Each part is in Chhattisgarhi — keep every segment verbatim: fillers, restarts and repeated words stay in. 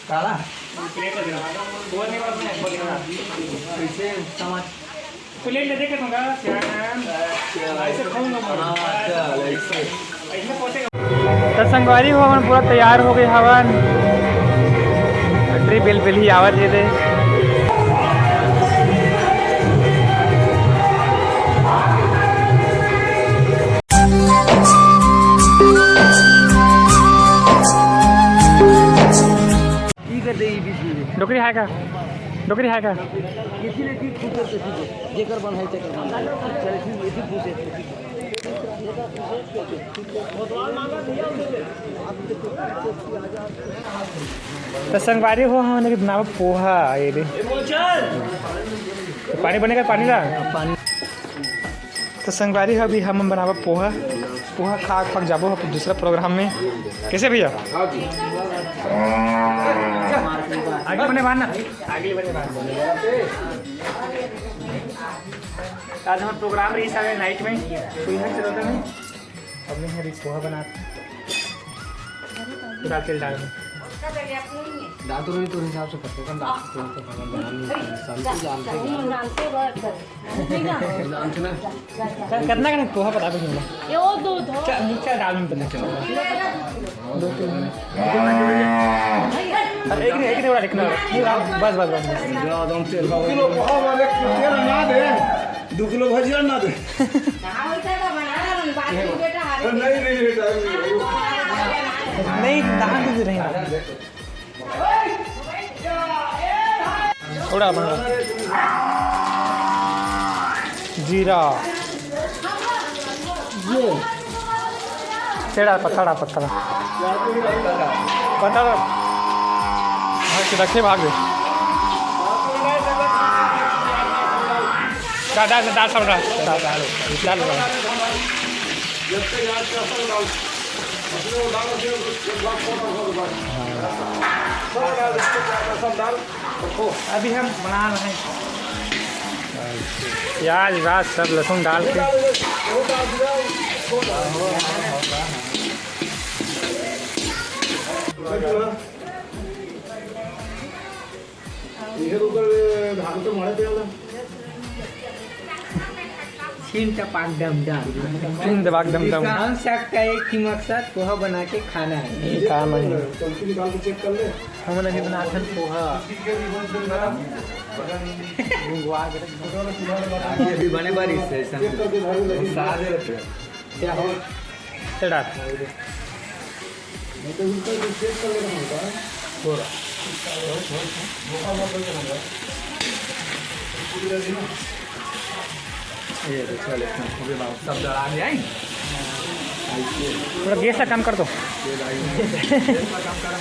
काला? प्लेट ले देना। बहुत नहीं बात नहीं, बहुत नहीं। कैसे समझ? प्लेट ले देके दूंगा, क्या नाम? ऐसे खाऊंगा मैं। हाँ, चल, ऐसे। ऐसे पोते। त संगवारी हो, हमन पूरा तैयार हो गे हवन। ट्रिप बिल बिल ही आवत हे दे। ठीक है, दे, ई बीच में दे। डोकरी हाय का? डोकरी हाय का? इसी ने ठीक पूछे तो ठीक है। जेकर बन है, तेकर बन है। चल, ठीक, ये ठीक पूछे। त संगवारी हो, हमन के बनावा पोहा, ये दे। पानी बनेगा, पानी ला। पानी। त संगवारी हो, अभी हमन बनावा पोहा। पोहा खा, खा के जाबो हम दूसरा प्रोग्राम में। कैसे भैया? आगे बने बाहर ना। आगे बने बाहर। आज हमर प्रोग्राम रहिस हवे नाइट में, तो इहाँ चलत हन। अब मैं हरी पोहा बनात। दाल तेल डाल। दाल तो नहीं, तो हिसाब से पत्ते का दाल तो हम बना नहीं सकते। शांति जानते हैं। जानते ना। कितना का पोहा पता भी नहीं। ये वो दो धो। चल, चल, डाल में पता चला। दो किलो। एक नहीं, एक नहीं, एक नहीं। बस, बस, बस, बस। दो किलो पोहा वाले तेल ना दे, दो किलो भजिया ना दे। कहाँ होता है, बना रहा हूँ, बात नहीं, बेटा, हारे। नहीं, नहीं, बेटा, नहीं। नहीं, दान दे रहे हैं। उड़ा, उड़ा। जीरा। ये। चढ़ा, पत्थर, पत्थर। पत्थर। भाग के रखे, भाग गए। डाल, डाल, डाल, सब डाल। डाल, डाल, डाल, डाल। अभी हम बना रहे हैं प्याज व्याज सब लहसुन डाल के। इधर ऊपर धान तो मारे पे वाला। छीन टपाक डम डम। छीन टपाक डम डम। हम सबका एक ही मकसद, पोहा बना के खाना है। ये काम है। चमची निकाल के चेक कर ले। हमन अभी बनाथन पोहा। घुंघवा के रख। अभी बने बारिश है, ऐसा नहीं। सादे रहते हैं। क्या हो? चढ़ा। ये तो चल, इसमें पूरे बाबू सब डरा गया है। थोड़ा गैस का काम कर दो। ये भाई, गैस का काम करा।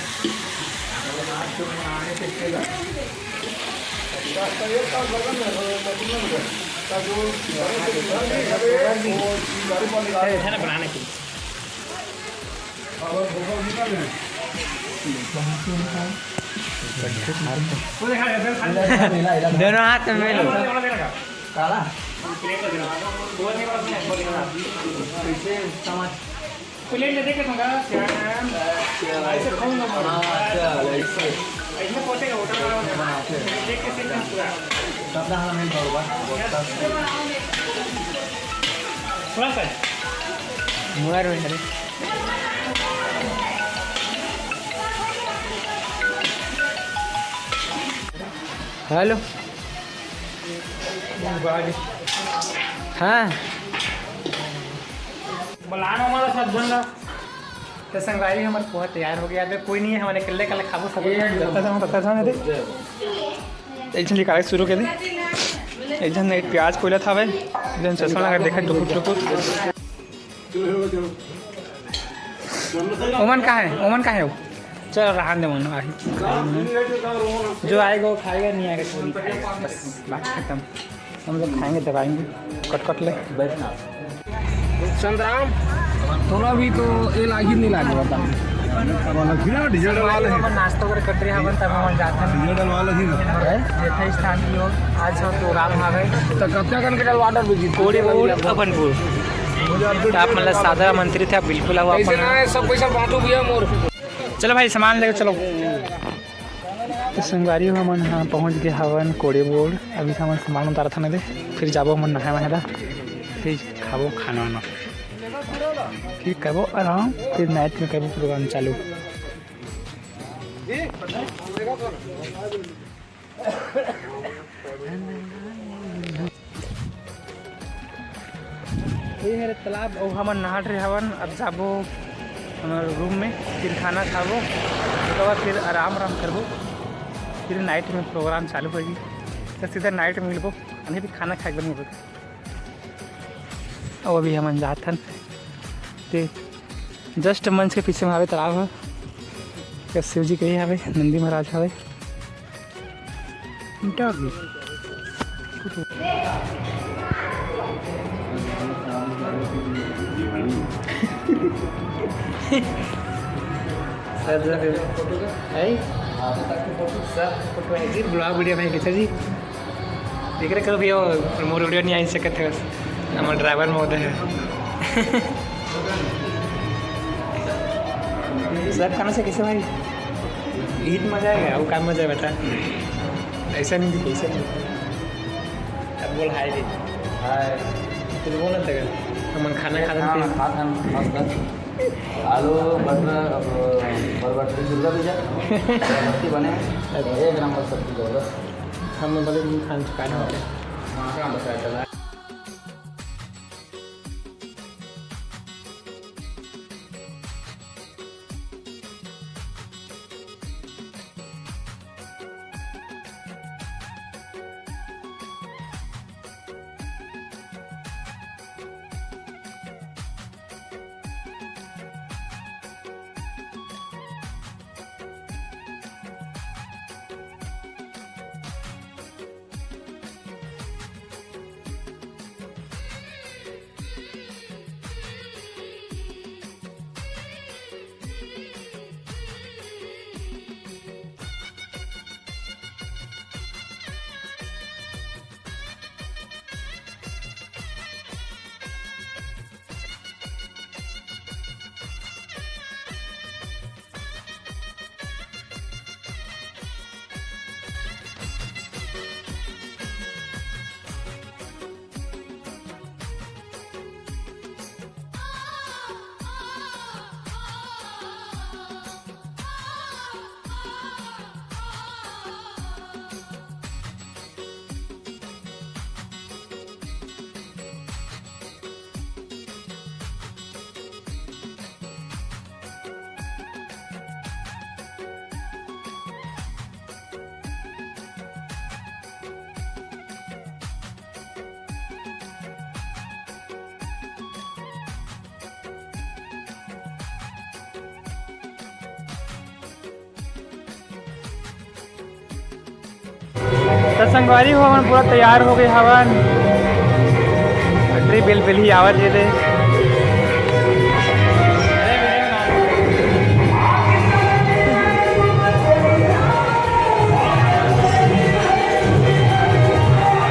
है ना बनाने के लिए। दोनों हाथ में लो। प्लेट ले देके दूंगा, क्या नाम? ऐसे खाऊंगा मैं। हाँ, चल, ऐसे। ऐसे पोते का होटल वाला होता है। देख के सीखना पूरा। तब ना हमें बर्बाद। थोड़ा सा। मुआ रो है रे। हेलो। हाँ। बुलाना हमारा सब बंदा। तो संगवारी, हमर पोहा तैयार हो गया। अबे कोई नहीं है, हमन अकेले अकेले खाबो सब। ये जब तक हम, तब तक हम दे। एक झन निकाले शुरू कर दे। एक झन नहीं प्याज कोयला था भाई। एक झन चश्मा लगा देखा टुकुर टुकुर। ओमन कहाँ है? ओमन कहाँ है वो? चल, रहन दे मन, आही। जो आएगा वो खाएगा, नहीं आएगा तो नहीं खाएगा। बस, बात खत्म। हम लोग खाएंगे, दबाएंगे, कट कट ले। बैठना। संग्राम, तोला भी तो ये लागी नहीं लागे, बता। वाला फिर डिजिटल वाले हैं। हमन नाश्ता करे कट रहे हवन, तब हमन जाते हैं। डिजिटल वाले ही ना। हैं? जेठा स्थान की ओर आज हम प्रोग्राम आ गए। तो कब तक करके चल वाटर भी जीत? कोड़ी बोर्ड, अफनपुर। तो आप मतलब सादर आमंत्रित है, बिल्कुल आओ आप। कैसे ना है, सब पैसा बांटू भैया मोर। चलो भाई, सामान लेके चलो। तो संगवारी हो, हमन ह पहुँच गे हवन कोड़े बोर्ड। अभी हमन सामान उतारत हन दे, फिर जाबो हमन नहाए वहाए ला, फिर खाबो खाना वाना, फिर करबो आराम, फिर नाइट में करबो प्रोग्राम चालू। ये हरे तालाब, अउ हमन नहात रहे हवन। अब जाबो हमर रूम में, फिर खाना खाबो, ओकर बाद फिर आराम आराम करबो, फिर नाइट में प्रोग्राम चालू होही, तो सीधा नाइट में मिलबो, अभी खाना खाए के बाद मिलबो। अउ अभी हमन जात हन ते जस्ट मंच के पीछे में हावे तालाब ह। शिव जी के ही हावे, नंदी महाराज हावे। डॉगी। सर, फोटो का है? सर, फोटो है जी, ब्लॉग वीडियो में कैसे जी? एकरे करो भैया, मोर वीडियो नहीं आई सकत है, हमर ड्राइवर महोदय है। सब खाना से कैसे भाई? यही तो मजा आएगा, वो काम मजा है, बता। ऐसा नहीं, ऐसा नहीं। अब बोल हाय रे। हाय। तू बोल ना तक। हमन खाना खा लेते हैं। हाँ, खा, खा, मस्त। आलू, मटर, अब, बरबट्टी, दुर्गा पूजा। बरबट्टी बने। अच्छा। एक नंबर सब्जी जबरदस्त। हम बोले, "तुम खान चुका है।" हाँ, हाँ, बस आया चला। त संगवारी हो, हमन पूरा तैयार हो गए हवन। अटरी बिल बिल ही आवत हे दे।